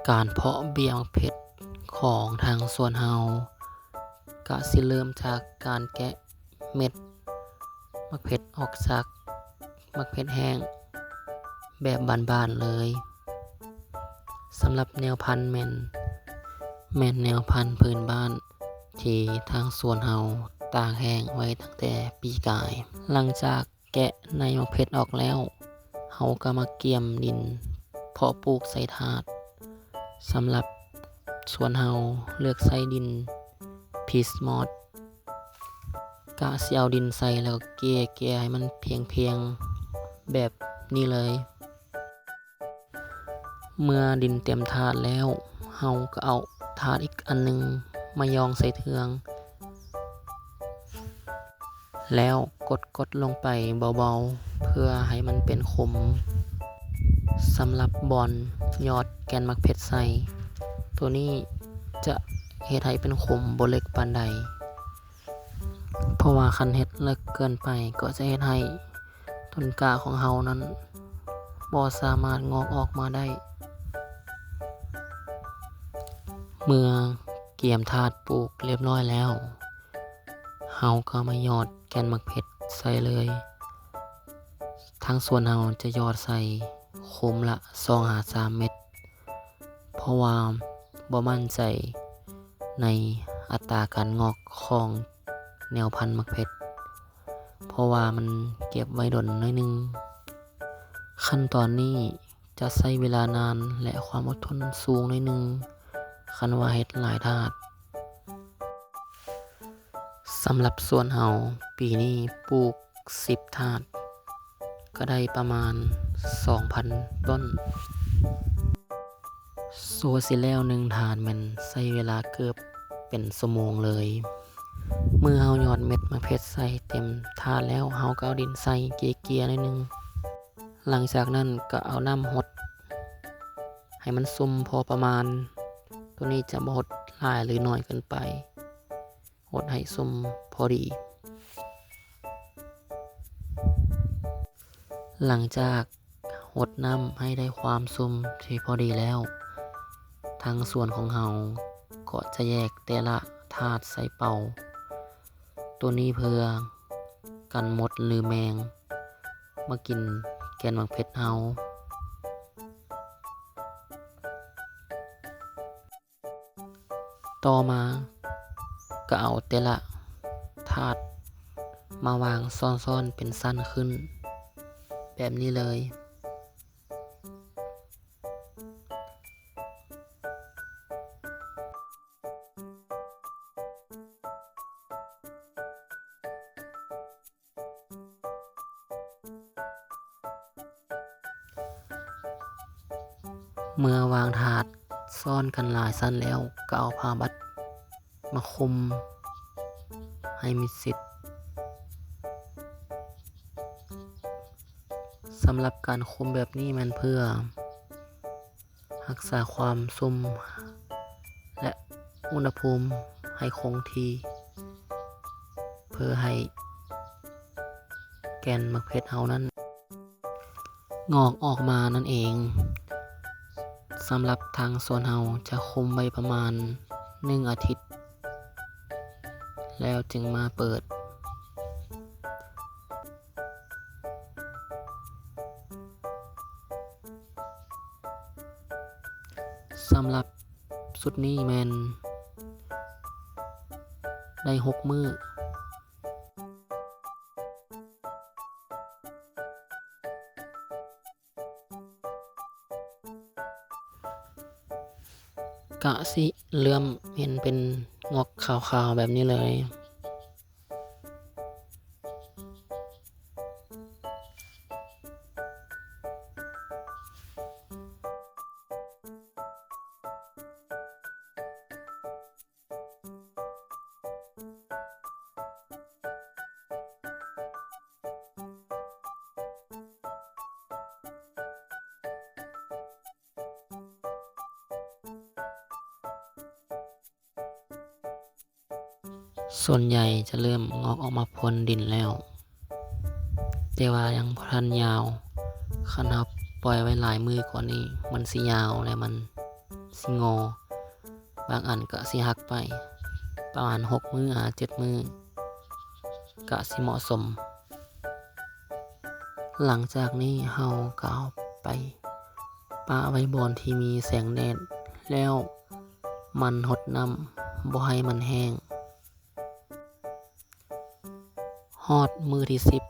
ການເພາະເບ້ຍໝາກເຜັດຂອງທາງສວນເຮົາ ກະຊິເລີ່ມຈາກການແກະເມັດໝາກເຜັດອອກຈາກໝາກເຜັດແຫ້ງແບບບ້ານໆເລີຍ. ສຳລັບແນວພັນແມ່ນ ແມ່ນແນວພັນພື້ນບ້ານທີ່ທາງສວນເຮົາຕາກແຫ້ງໄວ້ຕັ້ງແຕ່ປີກາຍ. ຫຼັງຈາກ ແກະໃນໝາກເຜັດອອກແລ້ວ, ເຮົາກໍມາກຽມດິນເພາະປູກໃສ່ຖາດ. ສຳລັບສວນເຮົາເລືອກໃຊ້ດິນພີຊມອດ, ກະຊິເອົາດິນໃສ່ແລ້ວກໍເກ່ຍໆໃຫ້ມັນພຽງໆແບບນີ້ເລີຍ. ເມື່ອດິນເຕັມຖາດແລ້ວ, ເຮົາກໍເອົາຖາດອີກອັນໜຶ່ງມາຢ່ອງໃສ່ເທື່ອງ ແລ້ວກົດໆລົງໄປເບົາໆ ເພື່ອໃຫ້ມັນເປັນຂຸມສຳລັບບ່ອນຫຍອດແກ່ນໝາກເຜັດໃສ່. ໂຕນີ້ຈະເຮັດໃຫ້ເປັນຂຸມບໍ່ເລິກປານໃດ. ເພາະວ່າຄັນເຮັດເລິກເກີນໄປກໍຈະເຮັດໃຫ້ຕົ້ນກ້າຂອງເຮົານັ້ນບໍ່ສາມາດງອກອອກມາໄດ້. ເມື່ອກຽມຖາດປູກລຽບຮ້ອຍແລ້ວ, ເຮົາກໍມາຫຍອດແກ່ນໝາກເຜັດໃສ່ເລີຍ. ທາງສວນເຮົາຈະຫຍອດໃສ່ຂຸມລະສອງຫາສາມເມັດ. ເພາະວ່າບໍ່ໝັ້ນໃຈໃນອັດຕາການງອກຂອງແນວພັນໝາກເຜັດ, ເພາະວ່າມັນເກັບໄວ້ດົນໜ້ອຍໜຶ່ງ. ຂັ້ນຕອນນີ້ຈະໃຊ້ເວລານານ ແລະ ຄວາມອົດທົນສູງໜ້ອຍໜຶ່ງ ຄັນວ່າເຮັດຫຼາຍຖາດ. ສຳລັບສວນເຮົາ ປີນີ້ປູກສິບຖາດ ກໍໄດ້ປະມານສອງພັນຕົ້ນ. ຊົ່ວຊິແລ້ວໜຶ່ງຖາດແມ່ນໃຊ້ເວລາເກືອບເປັນຊົ່ວໂມງເລີຍ. ເມື່ອເຮົາຫຍອດເມັດໝາກເຜັດໃສ່ເຕັມຖາດແລ້ວ, ເຮົາກໍເອົາດິນໃສ່ເກຍໆໜ້ອຍໜຶ່ງ. ຫຼັງຈາກນັ້ນກໍເອົານ້ຳຫົດໃຫ້ມັນຊຸ່ມພໍປະມານ. ໂຕນີ້ຈະບໍ່ຫົດຫຼາຍ ຫຼື ໜ້ອຍເກີນໄປ. ຫົດໃຫ້ຊຸ່ມພໍດີ. ຫຼັງຈາກຫົດນ້ຳໃຫ້ໄດ້ຄວາມຊຸ່ມທີ່ພໍດີແລ້ວ, ທາງສວນຂອງເຮົາກໍຈະແຍກແຕ່ລະຖາດໃສ່ເປົາ. ໂຕນີ້ເພື່ອກັນມົດ ຫຼື ແມງມາກິນແກ່ນໝາກເຜັດເຮົາ. ຕໍ່ມາກໍເອົາແຕ່ລະຖາດມາວາງຊ້ອນໆເປັນຊັ້ນຂຶ້ນແບບນີ້ເລີຍ. ເມື່ອວາງຖາດຊ້ອນກັນຫຼາຍຊັ້ນແລ້ວ, ກໍເອົາຜ້າບັດມາຄຸມໃຫ້ມິດຊິດ. ສຳລັບການຄຸມແບບນີ້ແມ່ນເພື່ອ ຮັກສາຄວາມຊຸ່ມ ແລະ ອຸນຫະພູມໃຫ້ຄົງທີ່ ເພື່ອໃຫ້ແກ່ນໝາກເຜັດເຮົານັ້ນງອກອອກມານັ້ນເອງ. ສຳລັບທາງສວນເຮົາຈະຄຸມໄວ້ປະມານໜຶ່ງອາທິດ ແລ້ວຈຶ່ງມາເປີດ. ສຳລັບຊຸດນີ້ແມ່ນໄດ້ຫົກມື້. ກະຊິເລີ່ມເຫັນເປັນງອກຂາວໆແບບນີ້ເລີຍ. ສ່ວນໃຫຍ່ຈະເລີ່ມງອກອອກມາໂພນດິນແລ້ວ, ແຕ່ວ່າຍັງບໍ່ທັນຍາວ. ຄັນເຮົາປ່ອຍໄວ້ຫຼາຍມື້ກວ່ານີ້, ມັນຊິຍາວ ແລະ ມັນ ຊິງໍ ບາງອັນກະຊິຫັກໄປ ປະມານຫົກມື້ຫາເຈັດມື້ ກະຊິເໝາະສົມ. ຫຼັງຈາກນີ້ເຮົາກະເອົາໄປປະໄວ້ບ່ອນທີ່ມີແສງແດດ ແລ້ວໝັ່ນຫົດນ້ຳ ບໍ່ໃຫ້ມັນແຫ້ງ. ຮອດມື້ທີສິບ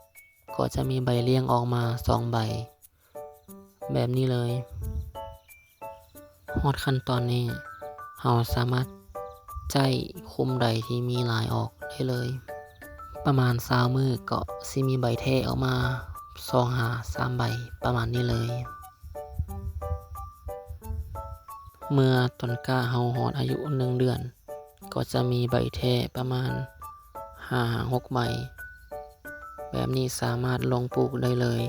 ກໍຈະມີໃບລ້ຽງອອກມາສອງໃບ ແບບນີ້ເລີຍ. ຮອດຂັ້ນຕອນນີ້ ເຮົາສາມາດໃຊ້ຄຸ້ມໃດທີ່ມີຫຼາຍອອກໄດ້ເລີຍ. ປະມານຊາວມື້ ກໍຊິມີໃບແທ້ອອກມາສອງຫາສາມໃບ ປະມານນີ້ເລີຍ. ເມື່ອຕົ້ນກ້າເຮົາຮອດອາຍຸໜຶ່ງເດືອນ ກໍຈະມີໃບແທ້ປະມານຫ້າຫາຫົກໃບ ແບບນີ້ສາມາດລົງປູກໄດ້ເລີຍ.